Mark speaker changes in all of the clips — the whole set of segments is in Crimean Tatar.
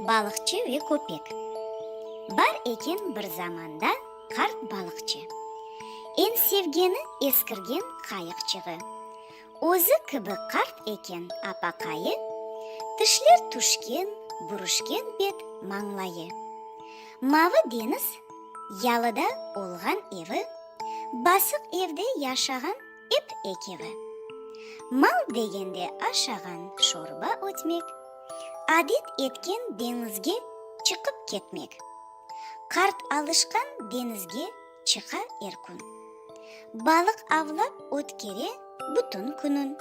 Speaker 1: Balıqçı ve köpek. Bar eken bir zamanda qart balıqçı. Eñ sevgeni eskirgen qayıqçığı. Özü kibi qart eken apaqayı, Tişler tüşken, bürüşken bet mañlayı. Mavı deñiz yalıda olğan evi, Basıq evde yaşağan ep ekevi. Mal degende aşağan şorba ötmek, Adet etken deñizge çıqıp ketmek. Qart alışqan deñizge çıqa er kün. Balıq avlap ötkere bütün künün.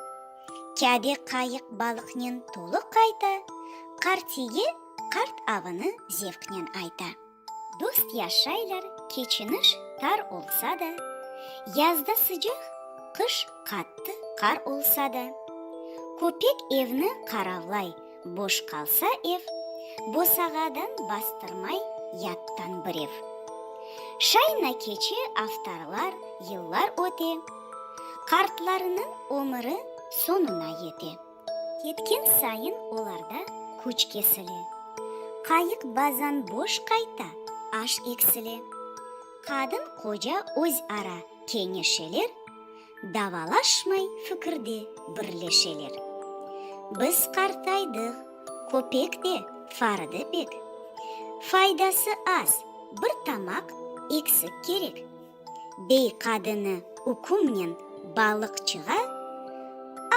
Speaker 1: Kâde qayıq balıqnen tolu qayta, Qartiyge qart avını zevqnen ayta. Dost yaşaylar, keçiniş tar olsa da, Yazda sıcaq, qış qattı qar olsa da. Köpek evni qaravlay, boş qalsa ev, Bosağadan bastırmay yattan birev. Şayna keçe aftarlar, yıllar öte, Qartlarınıñ ömüri soñuna yete. Ketken sayın olarda küç kesile. Qayıq bazan boş qayta, aş eksile. Qadın-qoca öz ara keñeşeler, Davalaşmay fikirde birleşeler. Biz qartaydıq, köpek de farıdı pek. Faydası az, bir tamaq eksik kerek. Dey qadını ükümnen balıqçığa,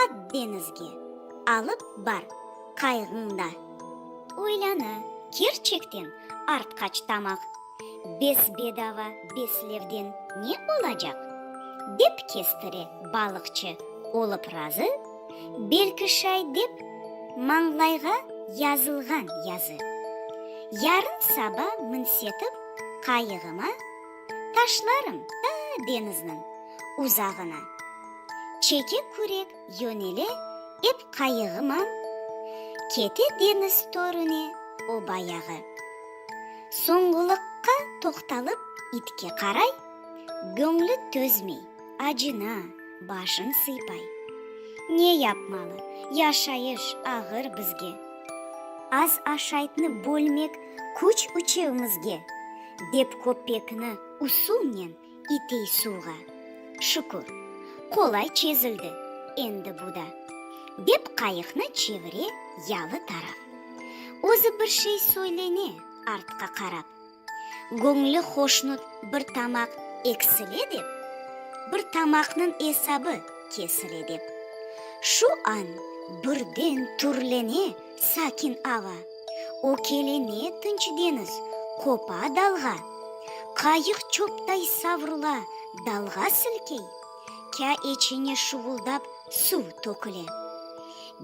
Speaker 1: At deñizge, alıp bar qayğıñda. Oylana, kerçekten artqaç tamaq, Bes-bedava beslevden ne olacaq? Dep kestire balıqçı olıp razı, Belki şay dep mañlayğa yazılğan yazı. Yarın saba minsetip qayığıma, Taşlarım ta deñizniñ uzağına. Çeke kürek yönele ep qayığıman, Kete deñiz törüne o bayağı. Soñğulıqqa toqtalıp itke qaray, Göñlü tözmey, acına, başın sıypay. Ne yapmalı, yaşayış ağır bizge, Az aşaytnı bölmek küç üçevmizge, Dep köpekni usulnen itey suvğa. Şükür, qolay çezildi endi bu da, Dep qayıqnı çevire yalı taraf. Özü bir şey söylene artqa qarap. Göñlü hoşnut bir tamaq eksile dep, Bir tamaqnıñ esabı kesile dep. Şu an birden türlene sakin ava, Ökelene tınç deñiz, qopa dalğa. Qayıq çoptay savrula, dalğa silkey, Kâ içine şuvuldap suv töküle.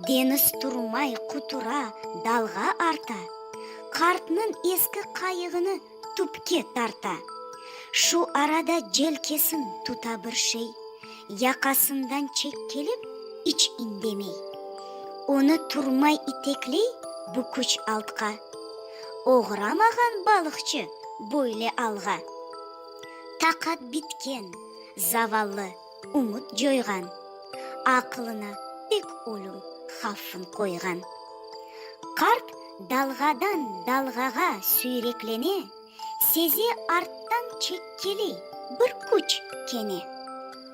Speaker 1: Deñiz turmay qutura, dalğa arta, Qartnıñ eski qayığını tüpke tarta. Şu arada celkesin tuta bir şey, Yaqasından çekkelep iç indemey. Onı turmay itekley bu küç altqa, Oğramağan balıqçı böyle alğa. Taqat bitken, zavallı ümüt coyğan, Aqılına pek ölüm havfın qoyğan. Qart dalğadan dalğağa süyreklene, Seze arttan çekkeley bir küç kene.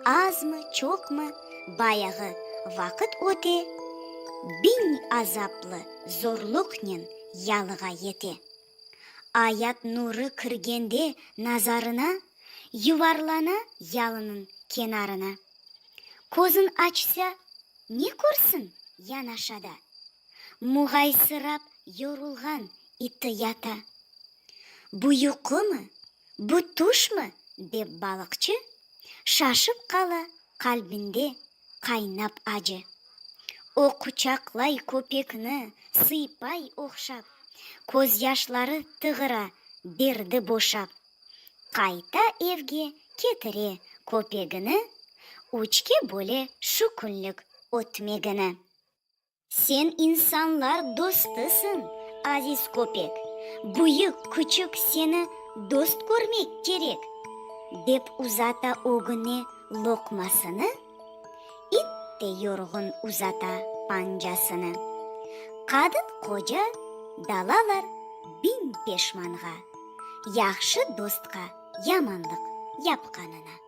Speaker 1: Azmı, çoqmı, bayağı vaqıt öte, Biñ azaplı zorluqnen yalığa yete. Ayat nurı kirgende nazarına, Yuvarlana yalınıñ kenarına. Közün açsa, ne körsin yanaşada? Muğaysırap yorulğan iti yata. Bu yuqumı, bu tüşmi, dep balıqçı, Şaşıp qala qalbinde qaynap acı. O quçaqlay köpekni, sıypay ohşap, Közyaşları tığıra derdi boşap. Qayta evge ketire köpegini, Üçke böle şu künlük ötmegini. Sen insanlar dostısıñ, aziz köpek, Büyük, küçük seni dost körmek kerek, Dep uzata ögüne loqmasını, İt de yorğun uzata pancasını. Qadın-qoca dalalar. Biñ peşmanğa, yahşı dostqa yamanlıq yapqanına.